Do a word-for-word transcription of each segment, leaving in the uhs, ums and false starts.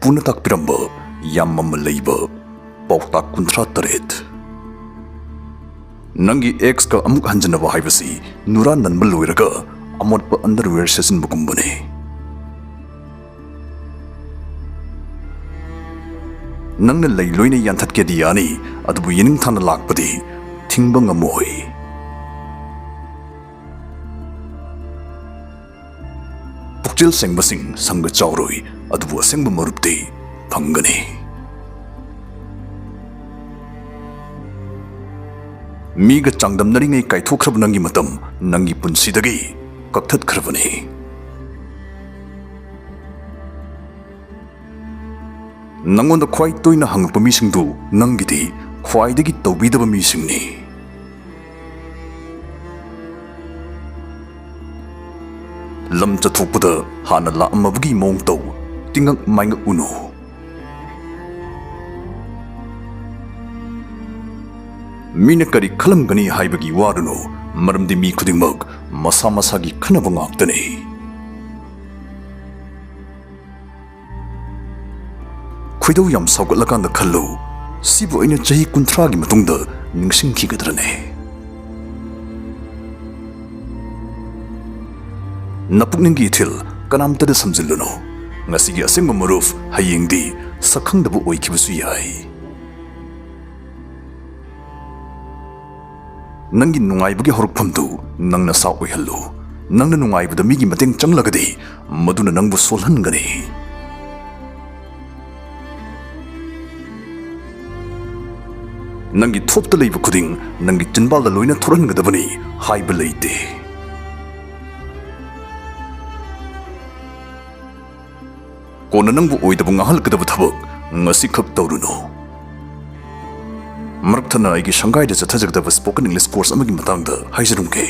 ꯄꯨꯅ ꯇꯥꯛꯄꯤꯔꯝꯕ ꯌꯥꯝ ꯃꯃꯜ ꯂꯩꯕ ꯄꯥꯎꯇꯥꯛ ꯀꯨꯟꯊ꯭ꯔꯥ ꯇꯔꯦꯠ꯫ ꯅꯪꯒꯤ ꯑꯦꯛꯁꯀ ꯑꯃꯨꯛ ꯍꯟꯖꯤꯟꯅꯕ ꯍꯥꯏꯕꯁꯤ ꯅꯨꯔꯥ ꯅꯟꯕ ꯂꯣꯏꯔꯒ ꯑꯃꯣꯠꯄ ꯑꯟꯗꯔꯋꯦꯌꯔ ꯁꯦꯠꯆꯤꯟꯕꯒꯨꯝꯕꯅꯤ꯫ ꯅꯪꯅ ꯂꯩ ꯂꯣꯏꯅ ꯌꯥꯟꯊꯠꯀꯦꯗꯤ ꯌꯥꯅꯤ, ꯑꯗꯨꯕꯨ ꯌꯦꯅꯤꯡꯊꯥꯅ ꯂꯥꯛꯄꯗꯤ ꯊꯤꯡꯕ ꯉꯝꯃꯣꯏ꯫ ꯄꯨꯛꯆꯦꯜ ꯁꯦꯡꯕꯁꯤꯡ ꯁꯪꯒ ꯆꯥꯎꯔꯣꯏ, ꯑꯗꯨꯕꯨ ꯑꯁꯦꯡꯕ ꯃꯔꯨꯞꯇꯤ ꯐꯪꯒꯅꯤ꯫ ꯃꯤꯒ ꯆꯥꯡꯗꯝꯅꯔꯤꯉꯩ ꯀꯥꯏꯊꯣꯛꯈ꯭ꯔꯕ ꯅꯪꯒꯤ ꯃꯇꯝ ꯅꯪꯒꯤ ꯄꯨꯟꯁꯤꯗꯒꯤ ꯀꯛꯊꯠꯈ꯭ꯔꯕꯅꯤ꯫ ꯅꯪꯉꯣꯟꯗ ꯈ꯭ꯋꯥꯏ ꯇꯣꯏꯅ ꯍꯪꯉꯛꯄ ꯃꯤꯁꯤꯡꯗꯨ ꯅꯪꯒꯤꯗꯤ ꯈ꯭ꯋꯥꯏꯗꯒꯤ ꯇꯧꯕꯤꯗꯕ ꯃꯤꯁꯤꯡꯅꯤ꯫ ꯂꯝ ꯆꯠꯊꯣꯛꯄꯗ ꯍꯥꯟꯅ ꯂꯥꯛꯑꯝꯃꯕꯒꯤ ꯃꯑꯣꯡ ꯇꯧ, ꯇꯤꯡꯉꯛ ꯃꯥꯏꯉꯛ ꯎꯅꯨ꯫ ꯃꯤꯅ ꯀꯔꯤ ꯈꯜꯂꯝꯒꯅꯤ ꯍꯥꯏꯕꯒꯤ ꯋꯥꯔꯨꯅꯨ, ꯃꯔꯝꯗꯤ ꯃꯤ ꯈꯨꯗꯤꯡꯃꯛ ꯃꯁꯥ ꯃꯁꯥꯒꯤ ꯈꯟꯅꯕ ꯉꯥꯛꯇꯅꯤ꯫ ꯈꯣꯏꯗꯧ ꯌꯥꯝ ꯁꯥꯎꯒꯠꯂꯀꯥꯟꯗ ꯈꯜꯂꯨ, "ꯁꯤꯕꯨ ꯑꯩꯅ ꯆꯍꯤ ꯀꯨꯟꯊ꯭ꯔꯥꯒꯤ ꯃꯇꯨꯡꯗ ꯅꯤꯡꯁꯤꯡꯈꯤꯒꯗ꯭ꯔꯅꯦ?" ꯅꯄꯨꯛꯅꯤꯡꯒꯤ ꯏꯊꯤꯜ ꯀꯅꯥꯝꯇꯗ ꯁꯝꯖꯤꯜꯂꯨꯅꯨ꯫ ꯉꯁꯤꯒꯤ ꯑꯁꯦꯡꯕ ꯃꯔꯨꯞ ꯍꯌꯦꯡꯗꯤ ꯁꯛꯈꯪꯗꯕ ꯑꯣꯏꯈꯤꯕꯁꯨ ꯌꯥꯏ꯫ ꯅꯪꯒꯤ ꯅꯨꯡꯉꯥꯏꯕꯒꯤ ꯍꯧꯔꯛꯐꯝꯗꯨ ꯅꯪ ꯅꯁꯥ ꯑꯣꯏꯍꯜꯂꯨ꯫ ꯅꯪꯅ ꯅꯨꯡꯉꯥꯏꯕꯗ ꯃꯤꯒꯤ ꯃꯇꯦꯡ ꯆꯪꯂꯒꯗꯤ, ꯃꯗꯨꯅ ꯅꯪꯕꯨ ꯁꯣꯜꯍꯟꯒꯅꯤ꯫ ꯅꯪꯒꯤ ꯊꯣꯞꯇ ꯂꯩꯕ ꯈꯨꯗꯤꯡ ꯅꯪꯒꯤ ꯆꯤꯟꯕꯥꯜꯗ ꯂꯣꯏꯅ ꯊꯣꯔꯍꯟꯒꯗꯕꯅꯤ ꯍꯥꯏꯕ ꯂꯩꯇꯦ꯫ ꯀꯣꯟꯅ ꯅꯪꯕꯨ ꯑꯣꯏꯗꯕ ꯉꯥꯡꯍꯜꯂꯛꯀꯗꯕ ꯊꯕꯛ ꯉꯁꯤꯈꯛ ꯇꯧꯔꯨꯅꯨ꯫ ꯃꯔꯛ ꯊꯠꯅ ꯑꯩꯒꯤ ꯁꯪꯒꯥꯏꯗ ꯆꯠꯊꯖꯒꯗꯕ spoken English course ꯑꯃꯒꯤ ꯃꯇꯥꯡꯗ ꯍꯥꯏꯖꯔꯝꯒꯦ꯫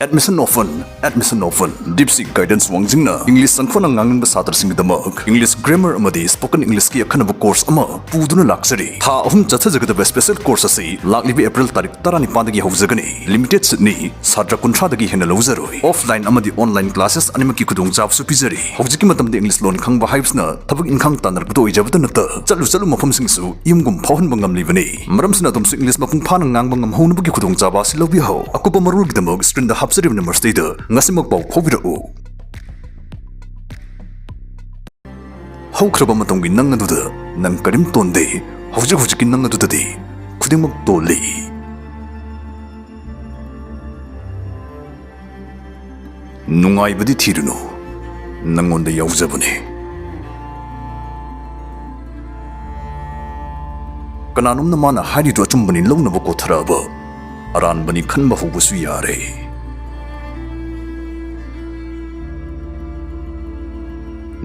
Admission open, admission open. DeepSeek Guidance ꯋꯥꯡꯖꯤꯡꯅ English ꯆꯪꯈꯣꯠꯅ ꯉꯥꯡꯅꯤꯡꯕ ꯁꯥꯇ꯭ꯔꯁꯤꯡꯒꯤꯗꯃꯛ English grammar ꯑꯃꯗꯤ spoken Englishꯀꯤ ꯑꯈꯟꯅꯕ course ꯑꯃ ꯄꯨꯗꯨꯅ ꯂꯥꯛꯆꯔꯤ꯫ ꯊꯥ ꯑꯍꯨꯝ ꯆꯠꯊꯖꯒꯗꯕ special course ꯑꯁꯤ ꯂꯥꯛꯂꯤꯕ April ꯇꯥꯔꯤꯛ ꯇꯔꯥꯅꯤꯄꯥꯟꯗꯒꯤ ꯍꯧꯖꯒꯅꯤ꯫ Limited seatꯅꯤ, ꯁꯥꯇ꯭ꯔ ꯀꯨꯟꯊ꯭ꯔꯥꯗꯒꯤ ꯍꯦꯟꯅ ꯂꯧꯖꯔꯣꯏ꯫ Offline ꯑꯃꯗꯤ online classes ꯑꯅꯤꯃꯛꯀꯤ ꯈꯨꯗꯣꯡꯆꯥꯕꯁꯨ ꯄꯤꯖꯔꯤ꯫ ꯍꯧꯖꯤꯛꯀꯤ ꯃꯇꯝꯗ English ꯂꯣꯟ ꯈꯪꯕ ꯍꯥꯏꯕꯁꯤꯅ ꯊꯕꯛ ꯏꯪꯈꯥꯡ ꯇꯥꯟꯅꯔꯛꯄꯗ ꯑꯣꯏꯖꯕꯇ ꯅꯠꯇ, ꯆꯠꯂꯨ ꯆꯠꯂꯨ ꯃꯐꯝꯁꯤꯡꯁꯨ ꯌꯨꯝꯒꯨꯝ ꯐꯥꯎꯍꯟꯕ ꯉꯝꯂꯤꯕꯅꯤ꯫ ꯃꯔꯝꯁꯤꯅ ꯑꯗꯣꯝꯁꯨ English ꯃꯄꯨꯡ ꯐꯥꯅ ꯉꯥꯡꯕ ꯉꯝꯍꯧꯅꯕꯒꯤ ꯈꯨꯗꯣꯡꯆꯥꯕ ꯑꯁꯤ ꯂꯧꯕꯤꯍꯧ꯫ ꯑꯀꯨꯞꯄ ꯃꯔꯣꯜꯒꯤꯗꯃꯛ screenꯗ ꯍꯥꯞꯆꯔꯤꯕ numberꯁꯤꯗ ꯉꯁꯤꯃꯛ ꯄꯥꯎ ꯐꯥꯎꯕꯤꯔꯛꯎ꯫ ꯍꯧꯈ꯭ꯔꯕ ꯃꯇꯝꯒꯤ ꯅꯪ ꯑꯗꯨꯗ ꯅꯪ ꯀꯔꯤꯝ ꯇꯣꯟꯗꯦ꯫ ꯍꯧꯖꯤꯛ ꯍꯧꯖꯤꯛꯀꯤ ꯅꯪ ꯑꯗꯨꯗꯗꯤ ꯈꯨꯗꯤꯡꯃꯛ ꯇꯣꯜꯂꯤ꯫ ꯅꯨꯡꯉꯥꯏꯕꯗꯤ ꯊꯤꯔꯨꯅꯨ, ꯅꯪꯉꯣꯟꯗ ꯌꯥꯎꯖꯕꯅꯤ꯫ ꯀꯅꯥꯅꯣꯝꯅ ꯃꯥꯅ ꯍꯥꯏꯔꯤꯗꯨ ꯑꯆꯨꯝꯕꯅꯤ ꯂꯧꯅꯕ ꯀꯣꯊꯔꯛꯑꯕ ꯑꯔꯥꯟꯕꯅꯤ ꯈꯟꯕ ꯍꯧꯕꯁꯨ ꯌꯥꯔꯦ꯫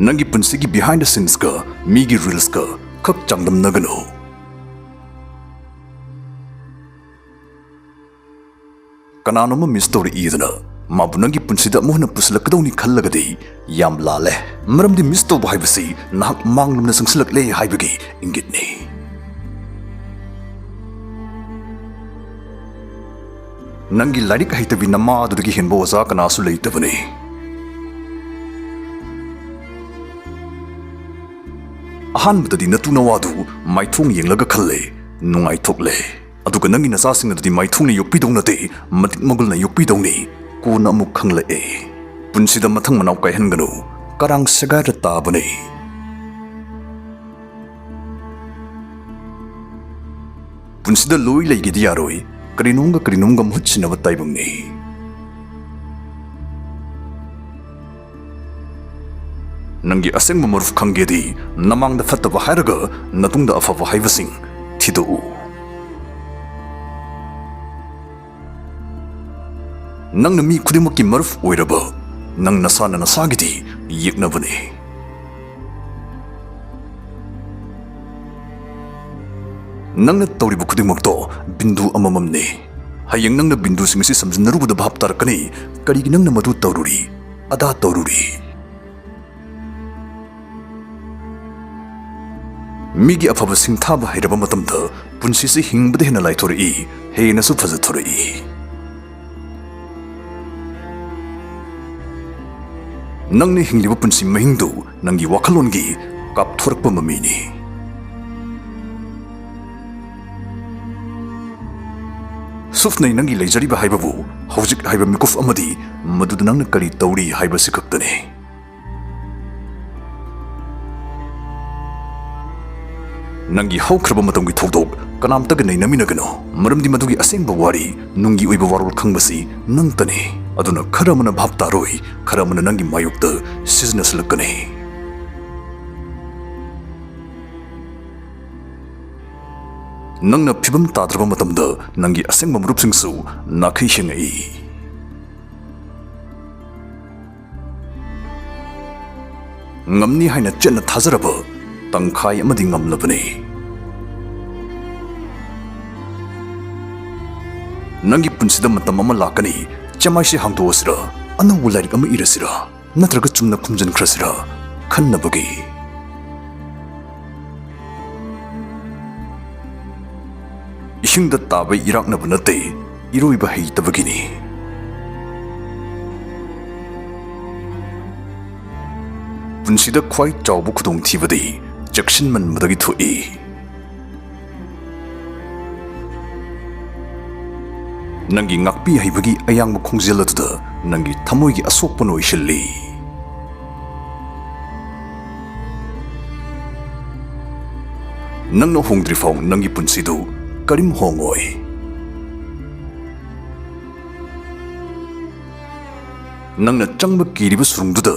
ꯅꯪꯒꯤ ꯄꯨꯟꯁꯤꯒꯤ behind the scenesꯀ ꯃꯤꯒꯤ reelsꯀ ꯈꯛ ꯆꯥꯡꯗꯝꯅꯒꯅꯨ꯫ ꯀꯅꯥꯅꯣꯝꯃ miss ꯇꯧꯔꯛꯏꯗꯅ ꯃꯥꯕꯨ ꯅꯪꯒꯤ ꯄꯨꯟꯁꯤꯗ ꯑꯃꯨꯛ ꯍꯟꯅ ꯄꯨꯁꯤꯜꯂꯛꯀꯗꯧꯅꯤ ꯈꯜꯂꯒꯗꯤ ꯌꯥꯝ ꯂꯥꯜꯂꯦ꯫ ꯃꯔꯝꯗꯤ miss ꯇꯧꯕ ꯍꯥꯏꯕꯁꯤ ꯅꯍꯥꯛ ꯃꯥꯡꯂꯣꯝꯗ ꯆꯪꯁꯤꯜꯂꯛꯂꯦ ꯍꯥꯏꯕꯒꯤ ꯏꯪꯒꯤꯠꯅꯤ꯫ ꯅꯪꯒꯤ ꯂꯥꯏꯔꯤꯛ ꯍꯩꯇꯕꯤ ꯅꯃꯥ ꯑꯗꯨꯗꯒꯤ ꯍꯦꯟꯕ ꯑꯣꯖꯥ ꯀꯅꯥꯁꯨ ꯂꯩꯇꯕꯅꯤ꯫ ꯑꯍꯥꯟꯕꯗꯗꯤ ꯅꯇꯨ ꯅꯋꯥꯗꯨ ꯃꯥꯏꯊꯣꯡ ꯌꯦꯡꯂꯒ ꯈꯜꯂꯦ, ꯅꯨꯡꯉꯥꯏꯊꯣꯛꯂꯦ꯫ ꯑꯗꯨꯒ ꯅꯪꯒꯤ ꯅꯆꯥꯁꯤꯡ ꯑꯗꯨꯗꯤ ꯃꯥꯏꯊꯣꯡꯅ ꯌꯣꯛꯄꯤꯗꯧ ꯅꯠꯇꯦ, ꯃꯇꯤꯛ ꯃꯒꯨꯜꯅ ꯌꯣꯛꯄꯤꯗꯧꯅꯤ꯫ ꯀꯣꯟꯅ ꯑꯃꯨꯛ ꯈꯪꯂꯛꯑꯦ, ꯄꯨꯟꯁꯤꯗ ꯃꯊꯪ ꯃꯅꯥꯎ ꯀꯥꯏꯍꯟꯒꯅꯨ, ꯀꯔꯥꯡ ꯁꯦꯒꯥꯏꯔ ꯇꯥꯕꯅꯤ꯫ ꯄꯨꯟꯁꯤꯗ ꯂꯣꯏ ꯂꯩꯒꯦꯗꯤ ꯌꯥꯔꯣꯏ, ꯀꯔꯤꯅꯣꯝꯒ ꯀꯔꯤꯅꯣꯝꯒ ꯃꯍꯨꯠ ꯁꯤꯟꯅꯕ ꯇꯥꯏꯕꯪꯅꯤ꯫ ꯅꯪꯒꯤ ꯑꯁꯦꯡꯕ ꯃꯔꯨꯞ ꯈꯪꯒꯦꯗꯤ ꯅꯃꯥꯡꯗ ꯐꯠꯇꯕ ꯍꯥꯏꯔꯒ ꯅꯇꯨꯡꯗ ꯑꯐꯕ ꯍꯥꯏꯕꯁꯤꯡ ꯊꯤꯗꯣꯛꯎ꯫ ꯅꯪꯅ ꯃꯤ ꯈꯨꯗꯤꯡꯃꯛꯀꯤ ꯃꯔꯨꯞ ꯑꯣꯏꯔꯕ ꯅꯪ ꯅꯁꯥꯅ ꯅꯁꯥꯒꯤꯗꯤ ꯌꯦꯛꯅꯕꯅꯤ꯫ ꯅꯪꯅ ꯇꯧꯔꯤꯕ ꯈꯨꯗꯤꯡꯃꯛꯇꯣ ꯕꯤꯟꯗꯨ ꯑꯃꯃꯝꯅꯤ꯫ ꯍꯌꯦꯡ ꯅꯪꯅ ꯕꯤꯟꯗꯨꯁꯤꯡ ꯑꯁꯤ ꯁꯝꯖꯤꯟꯅꯔꯨꯕꯗ ꯚꯥꯞ ꯇꯥꯔꯛꯀꯅꯤ, ꯀꯔꯤꯒꯤ ꯅꯪꯅ ꯃꯗꯨ ꯇꯧꯔꯨꯔꯤ, ꯑꯗꯥ ꯇꯧꯔꯨꯔꯤ꯫ ꯃꯤꯒꯤ ꯑꯐꯕ ꯁꯤꯡꯊꯥꯕ ꯍꯩꯔꯕ ꯃꯇꯝꯗ ꯄꯨꯟꯁꯤꯁꯤ ꯍꯤꯡꯕꯗ ꯍꯦꯟꯅ ꯂꯥꯏꯊꯣꯔꯛꯏ, ꯍꯦꯟꯅꯁꯨ ꯐꯖꯊꯣꯔꯛꯏ꯫ ꯅꯪꯅ ꯍꯤꯡꯂꯤꯕ ꯄꯨꯟꯁꯤ ꯃꯍꯤꯡꯗꯨ ꯅꯪꯒꯤ ꯋꯥꯈꯜꯂꯣꯟꯒꯤ ꯀꯥꯞꯊꯣꯔꯛꯄ ꯃꯃꯤꯅꯤ꯫ ꯁꯨꯞꯅꯩ ꯅꯪꯒꯤ ꯂꯩꯖꯔꯤꯕ ꯍꯥꯏꯕꯕꯨ ꯍꯧꯖꯤꯛ ꯍꯥꯏꯕ ꯃꯤꯀꯨꯞ ꯑꯃꯗꯤ ꯃꯗꯨꯗ ꯅꯪꯅ ꯀꯔꯤ ꯇꯧꯔꯤ ꯍꯥꯏꯕꯁꯤ ꯈꯛꯇꯅꯤ꯫ ꯅꯪꯒꯤ ꯍꯧꯈ꯭ꯔꯕ ꯃꯇꯝꯒꯤ ꯊꯧꯗꯣꯛ ꯀꯅꯥꯝꯇꯒ ꯅꯩꯅꯃꯤꯟꯅꯒꯅꯨ, ꯃꯔꯝꯗꯤ ꯃꯗꯨꯒꯤ ꯑꯁꯦꯡꯕ ꯋꯥꯔꯤ, ꯅꯨꯡꯒꯤ ꯑꯣꯏꯕ ꯋꯥꯔꯣꯜ ꯈꯪꯕꯁꯤ ꯅꯪꯇꯅꯤ꯫ ꯑꯗꯨꯅ ꯈꯔ ꯑꯃꯅ ꯚꯥꯞ ꯇꯥꯔꯣꯏ, ꯈꯔ ꯑꯃꯅ ꯅꯪꯒꯤ ꯃꯥꯌꯣꯛꯇ ꯁꯤꯖꯤꯟꯅꯁꯤꯜꯂꯛꯀꯅꯤ꯫ ꯅꯪꯅ ꯐꯤꯕꯝ ꯇꯥꯗ꯭ꯔꯕ ꯃꯇꯝꯗ ꯅꯪꯒꯤ ꯑꯁꯦꯡꯕ ꯃꯔꯨꯞꯁꯤꯡꯁꯨ ꯅꯥꯈꯩ ꯁꯦꯡꯉꯛꯏ꯫ ꯉꯝꯅꯤ ꯍꯥꯏꯅ ꯆꯦꯠꯅ ꯊꯥꯖꯔꯕ ꯇꯪꯈꯥꯏ ꯑꯃꯗꯤ ꯉꯝꯂꯕꯅꯤ꯫ ꯅꯪꯒꯤ ꯄꯨꯟꯁꯤꯗ ꯃꯇꯝ ꯑꯃ ꯂꯥꯛꯀꯅꯤ, ꯆꯦꯃꯥꯏꯁꯤ ꯍꯥꯡꯗꯣꯛꯑꯁꯤꯔ, ꯑꯅꯧꯕ ꯂꯥꯏꯔꯤꯛ ꯑꯃ ꯏꯔꯁꯤꯔ, ꯅꯠꯇ꯭ꯔꯒ ꯆꯨꯝꯅ ꯈꯨꯝꯖꯤꯟꯈ꯭ꯔꯁꯤꯔ ꯈꯟꯅꯕꯒꯤ꯫ ꯏꯁꯤꯡꯗ ꯇꯥꯕ ꯏꯔꯥꯛꯅꯕ ꯅꯠꯇꯦ, ꯏꯔꯣꯏꯕ ꯍꯩꯇꯕꯒꯤꯅꯤ꯫ ꯄꯨꯟꯁꯤꯗ ꯈ꯭ꯋꯥꯏ ꯆꯥꯎꯕ ꯈꯨꯗꯣꯡꯊꯤꯕꯗꯤ ꯆꯦꯛꯁꯤꯟꯃꯟꯕꯗꯒꯤ ꯊꯣꯛꯏ꯫ ꯅꯪꯒꯤ ꯉꯥꯛꯄꯤ ꯍꯩꯕꯒꯤ ꯑꯌꯥꯡꯕ ꯈꯣꯡꯖꯦꯜ ꯑꯗꯨꯗ ꯅꯪꯒꯤ ꯊꯃꯣꯏꯒꯤ ꯑꯁꯣꯛꯄ ꯅꯣꯏꯁꯤꯜꯂꯤ꯫ ꯅꯪꯅ ꯍꯣꯡꯗ꯭ꯔꯤꯐꯥꯎ ꯅꯪꯒꯤ ꯄꯨꯟꯁꯤꯗꯨ ꯀꯔꯤꯝ ꯍꯣꯡꯉꯣꯏ꯫ ꯅꯪꯅ ꯆꯪꯕ ꯀꯤꯔꯤꯕ ꯁꯨꯔꯨꯡꯗꯨꯗ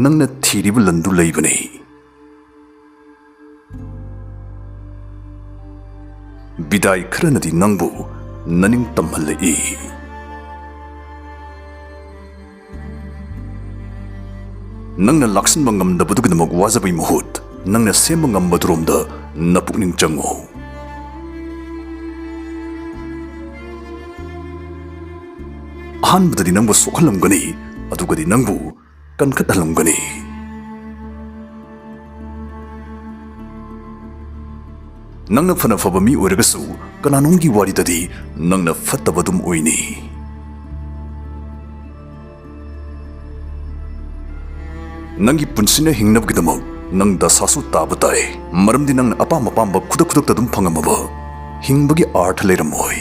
ꯅꯪꯅ ꯊꯤꯔꯤꯕ ꯂꯟꯗꯨ ꯂꯩꯕꯅꯤ꯫ ꯕꯤꯗꯥꯏ ꯈꯔꯅꯗꯤ ꯅꯪꯕꯨ ꯅꯅꯤꯡ ꯇꯝꯍꯜꯂꯛꯏ꯫ ꯅꯪꯅ ꯂꯥꯛꯁꯤꯟꯕ ꯉꯝꯗꯕꯗꯨꯒꯤꯗꯃꯛ ꯋꯥꯖꯕꯩ ꯃꯍꯨꯠ, ꯅꯪꯅ ꯁꯦꯝꯕ ꯉꯝꯕꯗꯨꯔꯣꯝꯗ ꯅꯄꯨꯛꯅꯤꯡ ꯆꯪꯉꯨ꯫ ꯑꯍꯥꯟꯕꯗꯗꯤ ꯅꯪꯕꯨ ꯁꯣꯛꯍꯜꯂꯝꯒꯅꯤ, ꯑꯗꯨꯒꯗꯤ ꯅꯪꯕꯨ ꯀꯟꯈꯠꯍꯜꯂꯝꯒꯅꯤ꯫ ꯅꯪꯅ ꯐꯅ ꯐꯕ ꯃꯤ ꯑꯣꯏꯔꯒꯁꯨ, ꯀꯅꯥꯅꯣꯝꯒꯤ ꯋꯥꯔꯤꯗꯗꯤ ꯅꯪꯅ ꯐꯠꯇꯕ ꯑꯗꯨꯝ ꯑꯣꯏꯅꯤ꯫ ꯅꯪꯒꯤ ꯄꯨꯟꯁꯤꯅ ꯍꯤꯡꯅꯕꯒꯤꯗꯃꯛ ꯅꯪ ꯗꯁꯥꯁꯨ ꯇꯥꯕ ꯇꯥꯏ, ꯃꯔꯝꯗꯤ ꯅꯪꯅ ꯑꯄꯥꯝ ꯑꯄꯥꯝꯕ ꯈꯨꯗꯛ ꯈꯨꯗꯛꯇ ꯑꯗꯨꯝ ꯐꯪꯉꯝꯃꯕ ꯍꯤꯡꯕꯒꯤ ꯑꯥꯔꯊ ꯂꯩꯔꯝꯃꯣꯏ꯫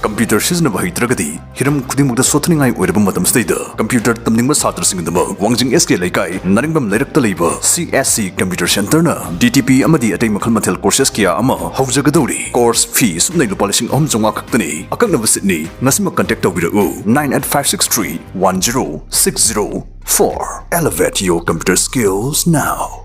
ꯀꯝꯄ꯭ꯌꯨꯇꯔ ꯁꯤꯖꯤꯟꯅꯕ ꯍꯩꯇ꯭ꯔꯒꯗꯤ ꯍꯤꯔꯝ ꯈꯨꯗꯤꯡꯃꯛꯇ ꯁꯣꯠꯊꯅꯤꯡꯉꯥꯏ ꯑꯣꯏꯔꯕ ꯃꯇꯝꯁꯤꯗꯩꯗ, ꯀꯝꯄ꯭ꯌꯨꯇꯔ ꯇꯝꯅꯤꯡꯕ ꯁꯥꯇ꯭ꯔꯁꯤꯡꯒꯤꯗꯃꯛ ꯋꯥꯡꯖꯤꯡ S K ꯂꯩꯀꯥꯏ ꯅꯥꯔꯤꯡꯕꯝ ꯂꯩꯔꯛꯇ ꯂꯩꯕ C S C Computer Centerꯅ D T P ꯑꯃꯗꯤ ꯑꯇꯩ ꯃꯈꯜ ꯃꯊꯦꯜ courses ꯀꯌꯥ ꯑꯃ ꯍꯧꯖꯒꯗꯧꯔꯤ꯫ Course fee ꯁꯨꯞꯅꯩ ꯂꯨꯄꯥ ꯂꯤꯁꯤꯡ ꯑꯍꯨꯝ ꯆꯥꯝꯃꯉꯥ ꯈꯛꯇꯅꯤ꯫ ꯑꯀꯛꯅꯕ seatꯅꯤ꯫ ꯉꯁꯤꯃꯛ contact ꯇꯧꯕꯤꯔꯛꯎ, nine eight five six three one zero six zero four. Elevate your computer skills now.